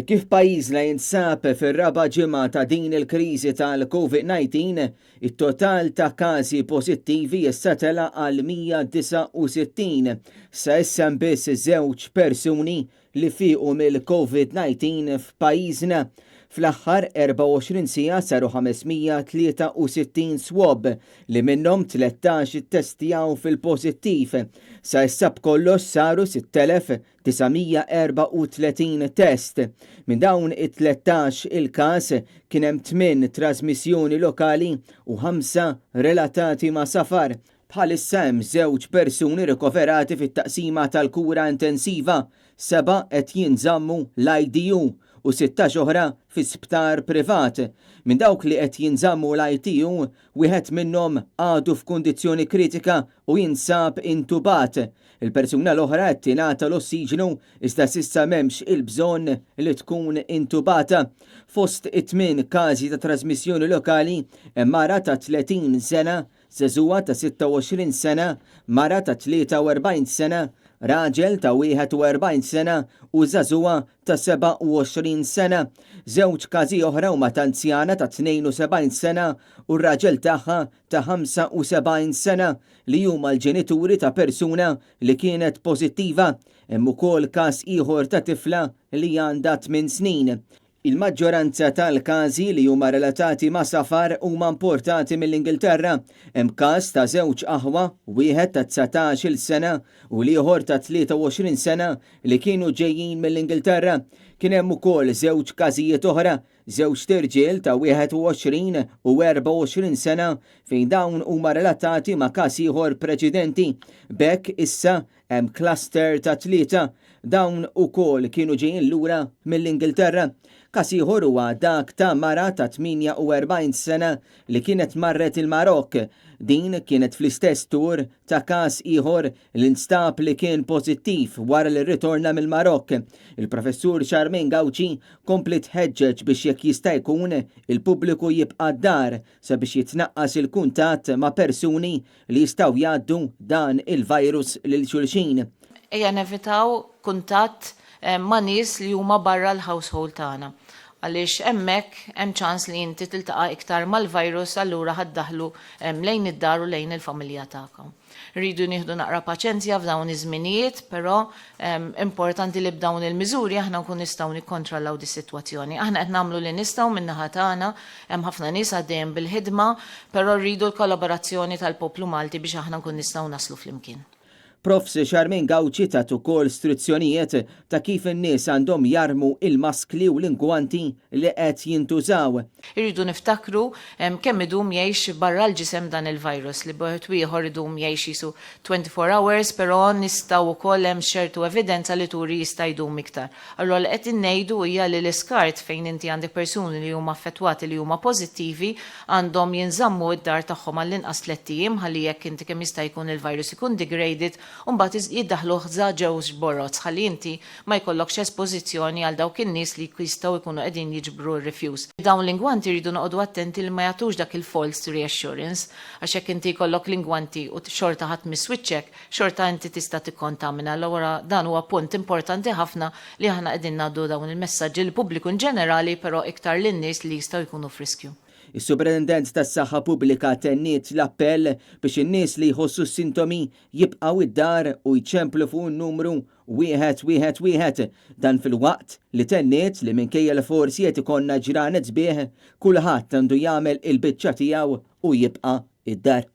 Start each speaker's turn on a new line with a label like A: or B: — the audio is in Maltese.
A: Kif pajjiżna jinsab fir-raba' ġimgħa ta' din il-kriżi tal-Covid-19, it-total ta' każi pożittivi issa tela' għal 169. Sa issa hemm biss żewġ persuni li fiequ mill-Covid-19 f'pajjiżna. Fl-aħħar 24 siegħa saru 563 swab li minnhom 13 ittestjaw fil-pożittiv. Sa issa b'kollox saru 6,934 test. Minn dawn it-13 il-każ kien hemm tmien trażmissjoni lokali u ħamsa relatati ma' safar. Bħalissa hemm żewġ persuni rikoverati fit-taqsima tal-kura intensiva, sebgħa qed jinżammu l-IDU u 16 oħra fi sptar privat. Minn dawk li qed jinżammu l-ITU, wieħed minnhom għadu f'kundizzjoni kritika u jinsab intubat. Il-persuna l-oħra qed tingħata l-ossiġnu iżda s'issa m'hemmx il-bżonn li tkun intubata. Fost it-tmien każi ta' trażmissjoni lokali hemm mara ta' 30 sena żagħżugħa ta' 26 sena, mara ta' 43 sena, raġel ta' 41 sena u żagħżugħa ta' 27 sena. Żewġ każi oħra huma ta' anzjana ta' 72 sena u r-raġel tagħha ta' 75 sena li huma l-ġenituri ta' persuna li kienet pożittiva. Hemm ukoll każ ieħor ta' tifla li għandha tmien snin. Il-maġġoranza tal-każi li huma relatati ma' safar huma importati mill-Ingilterra. Hemm każ ta' żewġ aħwa, wieħed ta' 19-il sena u l-ieħor ta' 23 sena li kienu ġejjin mill-Ingilterra. Kien hemm ukoll żewġ każijiet oħra, żewġt irġiel ta' 21 u 24 sena fejn dawn huma relatati ma' każ ieħor preċedenti. B'hekk issa Hemm cluster ta' tlieta. Dawn ukoll kienu ġejjin lura mill-Ingilterra. Każ ieħor huwa dak ta' mara ta' 48 sena li kienet marret il-Marokk. Din kienet fl-istess tour ta' każ ieħor li nstab li kien pożittiv wara li rritorna mill-Marokk. Il-Professur Charmaine Gauci kompliet tħeġġeġ biex jekk jista' jkun il-pubbliku jibqa' d-dar sabiex jitnaqqas il-kuntatt ma' persuni li jistgħu jgħaddu dan il-virus lil xulxin.
B: Ejja nevitaw kuntatt ma' nies li huma barra l-household tagħna għaliex hemmhekk hemm ċans li inti tiltaqa' iktar mal-virus allura ħa ddaħħlu lejn id-dar u lejn il-familja tagħkom. Rridu nieħdu naqra paċenzja f'dawn iż-żminijiet, però importanti li b'dawn il-miżuri aħna nkun nistgħu nikkontrollaw dis-sitwazzjoni. Aħna qed nagħmlu li nistgħu min-naħa tagħna, hemm ħafna nies għaddejjin bil-ħidma, però rridu l-kollaborazzjoni tal-poplu Malti biex aħna nkun nistgħu naslu flimkien.
A: Profs Charmaine Gauci tat ukoll struzzjonijiet ta' kif in-nies għandhom jarmu il-maskli u l-ingwanti li qed jintużaw.
B: Irridu niftakru kemm idum jgħix barra l-ġisem dan il-virus, li b'wieħed u ieħor idum jgħix qisu 24 hours, però nistgħu wkoll hemm ċertu evidenza li turi jista' jdum iktar. Allura li qed ngħidu hija li l-iskart fejn inti għandek persuni li huma affettwati li huma pożittivi għandhom jinżammu id-dar tagħhom għall-inqas tlett ijiem ħalli jekk inti kemm jista' jkun il-virus ikun degraded u mbagħad jiddaħħluh za ġewx boroz ħalli inti ma jkollokx espożizzjoni għal dawk in-nies li jistgħu jkunu qegħdin jiġbru r-refuse. Dawn l-ingwanti jridu noqogħdu attenti li ma jagħtux dak il-false reassurance għax jekk inti jkollok l-ingwanti u xorta ħa tmiss wiċċek, xorta inti tista' tikkontamina. Allura dan huwa punt importanti ħafna li aħna qegħdin ngħaddu dawn il-messaġġi lill-pubbliku in ġenerali però iktar lin-nies li jistgħu jkunu f'riskju.
A: Is-Supretendent tas-Saħħa Pubblika tenniet l-appell biex in-nies li jħossu s-sintomi jibqgħu id-dar u jċemplu fuq in-numru 111. Dan filwaqt li tenniet li minkejja li forsi qed ikollna ġranet sbieħ, kulħadd għandu jagħmel il-biċċa tiegħu u jibqa' id-dar.